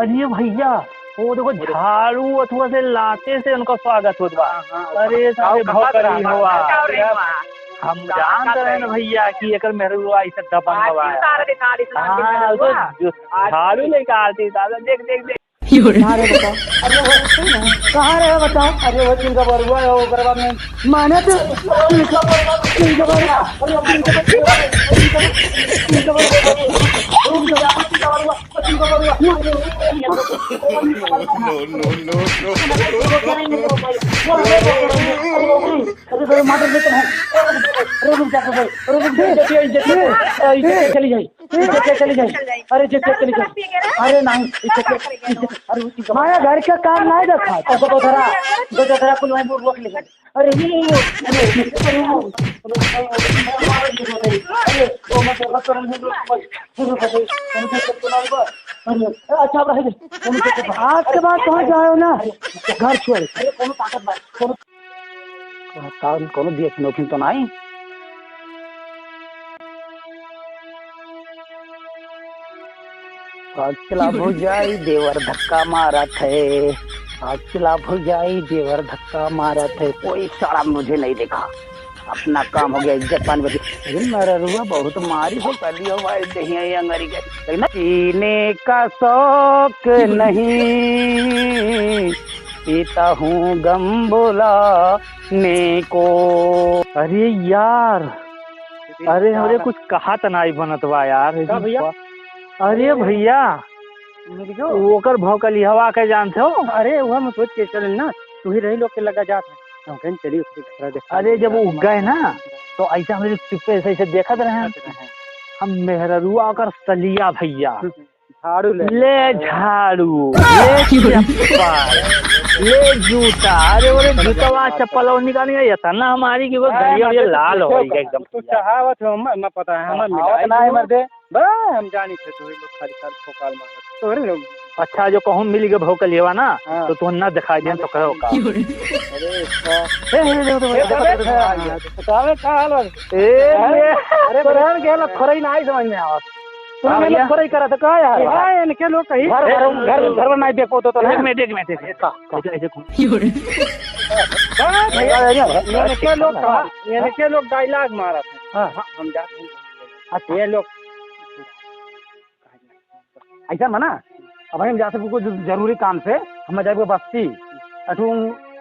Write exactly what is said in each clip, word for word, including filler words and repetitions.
अरे भइया, वो देखो, झाड़ू अथवा से लाते से उनका स्वागत होत बा। हाँ, हाँ। अरे सारे भौकली हवा। हम जानत रहे ना भइया कि एकर मेहरुआ ऐसे दबंग हवा है। हाँ, तो झाड़ू लेके आती दादा, देख, देख, देख। कहाँ रे बताओ? अरे वो, कहाँ रे बताओ? अरे वो चिंका बरुआ है, वो गरबा में माने तो चिंका बरुआ, चिंका बरुआ, अरे वो चिंका बरुआ, चिंका बरुआ, चिंका बरुआ, चिंका बरुआ। No, no, no, no। अरे, अरे, मार देते हैं। अरे, रुक जा, भाई। अरे, रुक जा, इज्जत, इज्जत, इज्जत चली जाई। इज्जत चली जाई। अरे, इज्जत चली जाई। अरे, नहीं, इज्जत, इज्जत, अरे, माया घर का काम नहीं देखा। तो दो धरा, दो धरा कुल वहीं रोक ले। अरे, ये, ये, ये, अरे, अरे, अरे, अरे, अरे, ओ, मैं तो बस करने दो, बस, बस, बस, बस, बस, बस, बस, बस, अरे, अच्छा, अब रह दे। आज के बाद कहाँ जाओ ना, घर छोड़। अरे, कोनो ताकत बा, कोनो, कौन, कोनो दिया खिनौखिन तो नहीं? अकेला भौजाई देवर धक्का मारत है, अकेला भौजाई देवर धक्का मारत है, कोई साला मुझे नहीं देखा, अपना काम हो गया, इज्जत पानी बची। लेकिन मेहररुआ बहुत मारी हो कर दिया हुआ है, दहिया ये अंगरी के। लेकिन पीने का शौक नहीं, पीता हूँ गम भुलाने को। अरे यार, अरे, हमरे कुछ कहा त नाई बनत बा यार। का भैया? अरे भैया, मिल गयो? ओकर भौकलिहवा के जानत हो? अरे, उहे हम सोच के चले ना, तू ही रही लोग के लगा जात है। हम कहीं चली उसके घर देखा। अरे, जब वो गए ना, तो ऐसे हमरे चुप्पे से ऐसे देखत रहे। देखत रहे। हम मेहररुआ ओकर सलिया भैया। झाड़ू ले। ले झाड़ू, ले चप्पल, ले जूता। अरे, बोले, जूतवा, चप्पल और निकाल, निकाल, इतना हमारी कि वो हाँ, गलिया, मतलब, ये लाल हो गई एकदम। तू चाहत हो, मैं, मैं पता है, हमें मिला ना है मर्दे। बा, हम जानी थे, तोहरे लोग खाली खाली भौकाल मारत। तोहरे लोग। अच्छा, जो कहूँ मिल गए भौकलिहवा ना, हाँ। तो तुहन ना दिखाई देन, तो कहो का। अरे, इसका। ए, ए, देखो, देखो, ए, देखो, देखो, देखो, हाँ, हाँ। तो का हाल बा? ए, अरे, ये। अरे, बहन के हालत थोड़ा ही ना आई समझ में आवत। तुम हाँ, लोग भैया। थोड़ा ही करा था, का यार? हाँ, इनके लोग कहीं। घर, घर, घर, घर में नहीं देखो तो, तो एक ना। मिनट, एक मिनट, एक मिनट। का, का? ऐसे, ऐसे घूम। हाँ, भैया, अरे, अरे, इनके लोग हाँ। कहा, इनके लोग dialogue मारत है। हाँ। हाँ, हम जाते हैं। अच्छा। ये लोग ऐसा मना, अब हम जा सकू कुछ जरूरी काम से, हम जाए बस्ती, अठू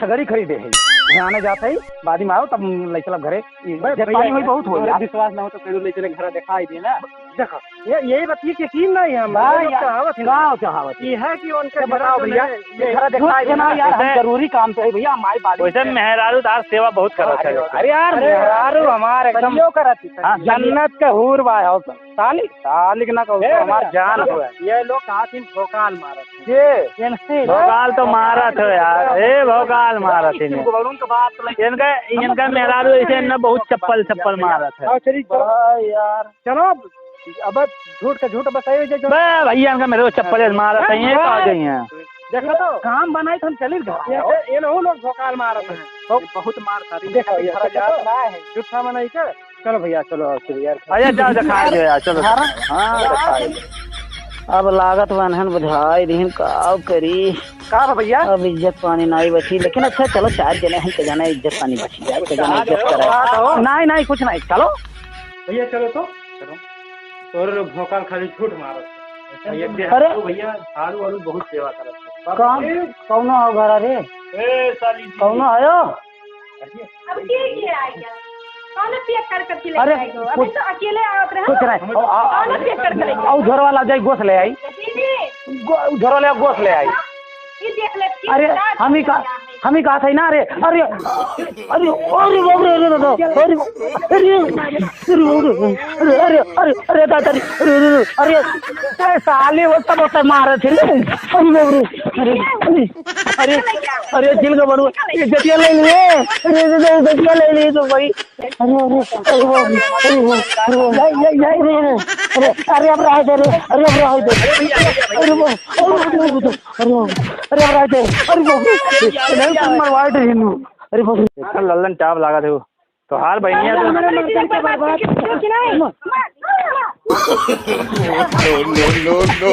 छगड़ी खरीदे है, यहाँ आने जाते ही, बाद में आओ, तब ले चलब घरे। भाई, जे भैया, पानी होई बहुत होई तोहरे यार। विश्वास ना हो तो फिर ले चले घर दिखाई दे ना। देखो, ये, यही बात, ये यकीन नहीं है हम, भाई ये लोग यार, कहावत है। का कहावत है? ये है कि उनके ये बताओ जो भैया, है, ये ये घर दिखाई दे ना यार, हम वैसे जरूरी काम से है भैया, हमारी बात वैसे है। मेहरारू तार सेवा बहुत करत है। अरे यार, अरे, मेहरारू हमार एकदम सलियो करत है। हाँ, सलियो। जन्नत के हूर बा, और साली, साली के ना कहू, ए, तो हमार भैया, जान हो। ये लोग कहा थी भौकाल मारत है। ये? ये नहीं। भौकाल तो मारत हो यार। ए, भौकाल मारत है। इनको बोलूं तो बात तो नहीं। इनका, इनका मेहरारू ऐसे ना बहुत चप्पल, चप्पल मारत है। हाँ, चलिए, चलो। भाई यार। चलो, अब झूठ का झूठ बताइए, जो, जो बे, भैया, इनका मेहरारू चप्पल मारत है, ये हाँ, कह गई हैं। देखो तो। काम बनाई तो हम चली घर। ये, ये, ये लोग भौकाल मारत हैं। बहुत मार खाती। देखो, ये घर देखो। जात ना है। झूठा बनाई के। चलो भैया, चलो, आओ, चलो यार। अरे, जाओ, दिखाई दे यार, चलो। हाँ? हाँ, दिखाई दे। अब लागत बा इन्हन बुझाई दिहिन, का करी? का बा भैया? अब इज्जत पानी नाई बची, लेकिन अच्छा, चलो, चार जने हैं, के जाने इज्जत पानी बची जाए, के जाने इज्जत करे। हाँ, तो। नाई, नाई, कुछ नाई, चलो। भैया, चलो तो। चलो। तोरे लोग भौकाल खाली झूठ मारत। भैया, अरे। भैया, झाड़ू वाड़ू बहुत सेवा करत है। कौन? ए। कौनो हो घर रे? ए, साली जी। कौनो आयो? अब के, के आइगा? कौन पियक्कड़ कर के लेके अरे, आइगो? अभी कुछ तो अकेले आवत रहे। कुछ नहीं। कौन पियक्कड़ कर लेके आइगो? ओ, झोर वाला जाई, गोस ले आई। दीदी। गो-, झोर वाला गोस ले आई। ये देख ले, अरे, का हम ही का, हम ही कहा था ना, अरे, अरे, अरे, अरे, बाप रे, अरे, दादा, अरे, अरे, अरे, अरे, दादा, अरे, अरे, अरे, अरे, ए, साले, वो सब होता मारे थे, अरे, बाप रे, अरे, अरे। अरे, अरे, जिल का बनवा, ये जतिया ले लिए, अरे, अरे, अरे, जतिया ले लिए तो भाई। अरे, अरे, अरे, बाप रे, अरे, बाप रे, अरे, बाप रे, अरे, अरे, अरे, अरे, अब रहा दे रे, अरे, अब रहा दे, अरे, बाप, अरे, बाप रे, अरे, बाप रे, अरे, अब रहा दे, अरे, बाप रे, नहीं, तुम मरवाए थे हिंदू, अरे, बाप रे। लल्लन टाप लगा थे वो। तो हाल बहनिया तो हमारे मर्दन के बर्बाद। No, no, no, no.